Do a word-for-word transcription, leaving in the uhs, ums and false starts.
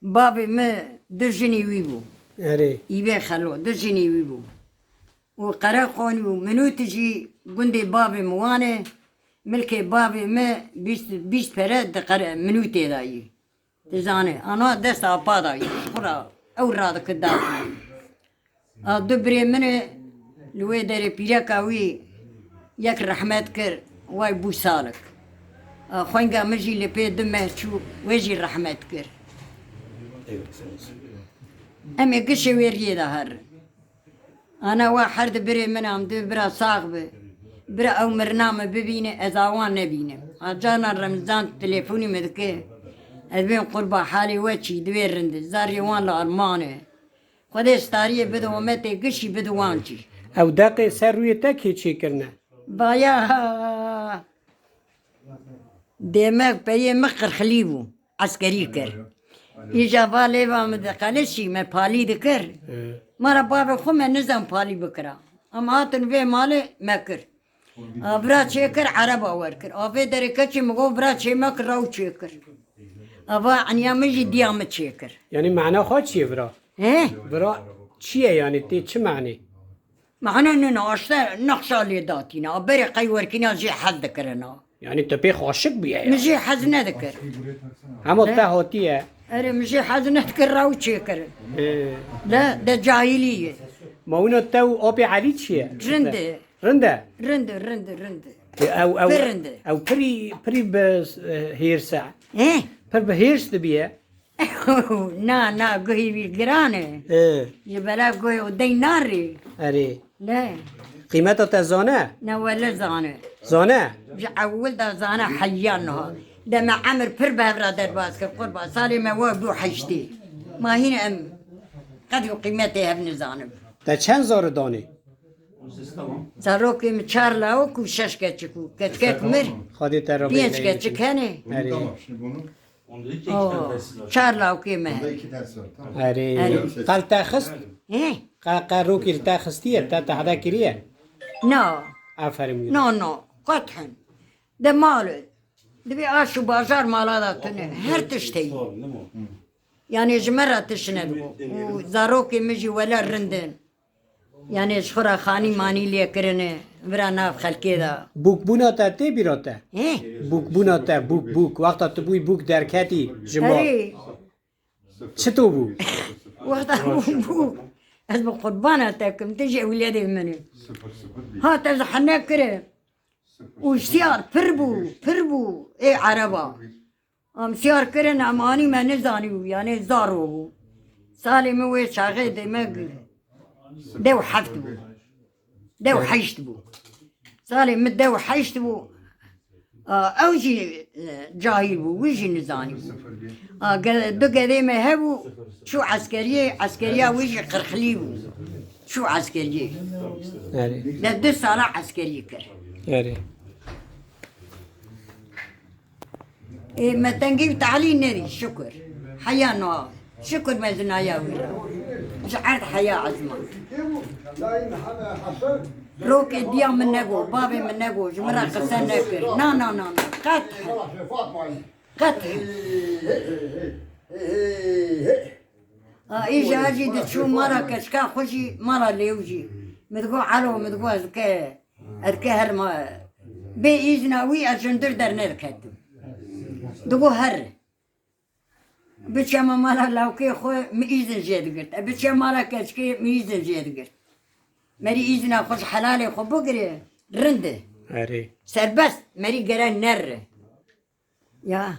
Bavê min du jinî wî bû. Erê. Îvê Xelo, du jinî wî bû. Û Qereqonî û Minûtî jî gundê bavê min wan e. Milkê bavê min bîst, bîst pere di Qere-, Minûtê de yî. Dizane, ana dest apa da, ji xwe ra ew radikir da. A du birê min e, li wê derê pîreka wî yek rehmet kir, way bû salik. A xwenga min jî li pê du meh çû, wê jî rehmet kir. Em ê gişê wê riyê de herin. Ana wa her di birê min am di bira sax bi. Bira ew mirina min bibîne, ez awan nebînim. A canan Remzan telefonî min dike. Ez bên qurba halê we çî, divê rind e. Zarê wan li Alman e. Xwedê stariyê bide ometê gişî bide wan çî. Ew deqê ser rûyê te kê çêkirine? Baya. Demek peyê min qirxilî bû. Eskerî kir. Îja va lêva min diqelişî, me palî dikir. He. Me re bavê xwe me nizan palî bikira. Em hatin vê malê me kir. A vira çêkir, ereba wer kir. A vê derê keçê min got vira çê me kir, rew çêkir. A va eniya min jî diya min çêkir. Yanî mana xwe çi ye vira? He? Vira çi ye yanî, tê çi manê? Mana nina, işte nexşa lê datîna. Berê qey werkîna jê hez dikirina. Yanî tu pê xwe aşik bûye ya? Min jê hez nedikir. Hema Ne? te hatiye. Erê, min jê hez nedikir, rew çêkir. Ee. Le, de cahilî ye. Ma wina te û apê Elî çi ye? Rind e. Rind e? Rind e, rind e, rind e. Ee, ew, ew, Pir rind e. Ew pirî, pirî bi, e, hêrs e. He? Pir bi hêrs dibiye. Na, na, guhê wî giran e. Ê. Ji bela guhê û dey narê. Erê. Ne. Qîmeta te zane? Ne, wele zane. Zane? Ji ewil de zane heya niha. De me emir pir bi hev re derbas kir, qurban. Salê me we bû heştê. Ma hîn em qedr û qîmetê hev nizanim. Te çend zarê danê? Zarokê min çar lawik û şeş keçik û keçikek mir. Xwedê te re Pênc bêle keçik hene. Erê. Tamam, şimdi bunu O, çar lawkê me. Bunda iki tane sor, tamam. Erê. Erê. Qal te xist? He? Qa, qa rokî li te xistiye, te tehde kiriye? Na. Aferin. No, no. Qet hin. De mal e. Divê aş û bajar mala da tune. Her tişt heye. Yani ji me re tişt nedibû. Û zarokê min jî wele rind in. Yanê ji xwe re xanî manî lê kirine, vira nav xelkê de. Bûkbûna te tê bîra te? Hê? Bûkbûna te, bûk, bûk. Wexta tu bûyî bûk derketî ji mal. Erê. Çito bû? Wexta bû, bû. Ez bi qurbana te kim, tu jî ewlêdê min î. Ha, te ji hene kire. Û siyar pir bû, pir bû. Ê ereba. Em siyar kirin, em anî me nizanî û, yanê zaro bû. Salê min wê çaxê demek dew heft bû. Dew heşt bû. Salê min dew heşt bû. A, ew jî, e, cahil bû, wî jî nizanî bû. A, ge-, du gedê me hebû, çû eskeriyê, eskeriya wî jî qirxilî bû. Çû eskeriyê. Erê. De du sala eskeriyê kir. Erê. Ê, me tengî û talî nedî, şukur. Heya no. Şukur me zinaya wî re. Ji erd heya ezman. Rokê diya min nego, bavê min nego, ji min re qise nekir. Na, na, na, na. Qet. Qet. A, îja jî diçû mala keçika xwe jî, mala lêw jî. Min digo, elo, min digo, ez ke, ez ke her ma, bê îzna wî ez ji hundir dernediketim. Digo her. Biçeme mala lawkê xwe, min îzin jê digirt. E, biçe mala keçikê, min îzin jê digirt. Merî îzna xwe ji helalê xwe bigire, rind e. Erê. Serbest, merî gere nerre. Ya.